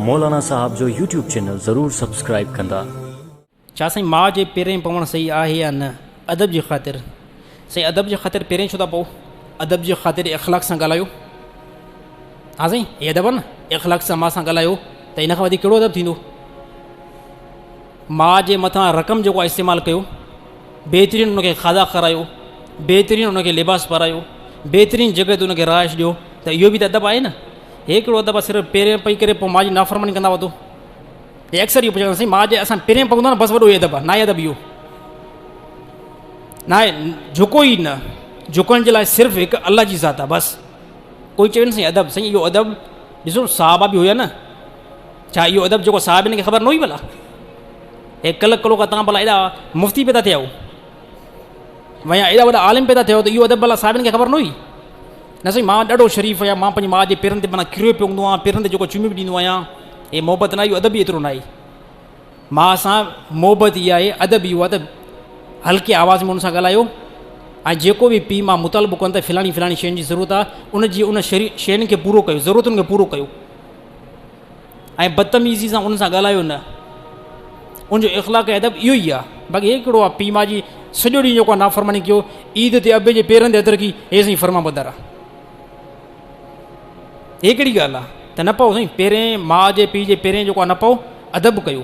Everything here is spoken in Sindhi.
مولانا صاحب جو يوٽيوب چينل ضرور سبسڪرائيب ڪندا. ڇا سائين ماء جي پيرين پوڻ صحيح آهي يا نه ادب جي خاطر سائين ادب جي خاطر پيرين ڇو ٿا پئو ادب جي خاطر اخلاق سان ڳالهايو ها سائين هي ادب آهي نه اخلاق سان ماء سان ڳالهايو ته ان کان وڌيڪ ڪهڙو ادب ٿيندو ماء جي مٿان رقم جيڪو آهي استعمال ڪيو بهترين ان کي کاڌا کارايو بهترين ان کي لباس پارايو بهترين جڳهه تي ان کي رهائش ڏيو ته اهو به ته ادب آهي نه هي ڪهڙو ادب آهي صرف پيرين پئي ڪري پوء ماء جي نافرماني ڪندا وتو هي اڪثر اهو پڇندا سائين ماء جي اسان پيرين پوندا نه بس وڏو ادب آهي ناهي ادب اهو ناهي جهڪو ئي نه جهڪڻ جي لاء صرف هڪ الله جي ذات آهي بس ڪوئي چوي نه سائين ادب سائين اهو ادب ڏسو صحابه به هيا نه ڇا اهو ادب جيڪو صحابين کي خبر نه هئي ڀلا هي ڪل ڪلو کا تان ڀلا ايڏا مفتي پيدا ٿيا هو ويا ايڏا وڏا عالم پيدا ٿيا ته اهو ادب ڀلا صحابين کي خبر نه هئي نه سائين مان ڏاڍو شريف آهيان مان پنهنجي ماء جي پيرن تي معنيٰ ڪريو پيو هوندو آهيان پيرن تي جيڪو چمي به ڏيندو آهيان هي محبت نه آهي اهو ادب ئي ايترو نه آهي ماء سان محبت اها آهي ادب اهو آهي ته هلڪي آواز ۾ ان سان ڳالهايو ۽ جيڪو به پيء ماء مطالبو ڪن ته فلاڻي فلاڻي شين جي ضرورت آهي ان جي ان شين کي پورو ڪيو ضرورتن کي پورو ڪيو ۽ بدتميزي سان ان سان ڳالهايو نه ان جو اخلاق ۽ ادب اهو ئي آهي باقي هي ڪهڙو آهي پيء ماء جي سڄو ڏينهن جيڪو آهي نافرماني ڪيو عيد تي ابي جي پيرن تي هٿ رکي هي سائين فرما بردار آهي هي ڪهڙي ڳالهه آهي ته نه پئو سائين پيرين ماء جي پيء جي پيرين جيڪو آهي نه پئو ادب ڪيو.